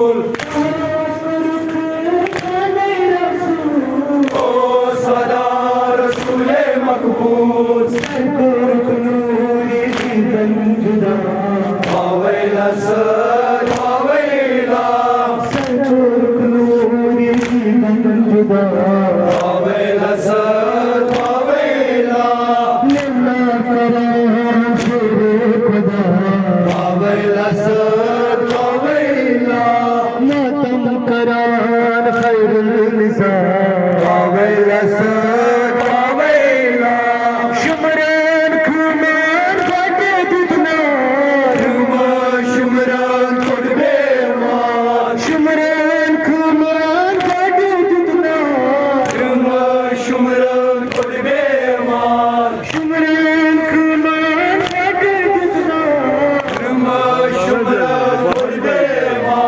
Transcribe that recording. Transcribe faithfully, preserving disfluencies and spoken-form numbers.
او سدا رسول مقبول۔ اویلا سر اویلا۔ اویلا سر اویلا۔ اویلا سر اویلا۔ ماتم کران خیر النساء۔ اویلا سر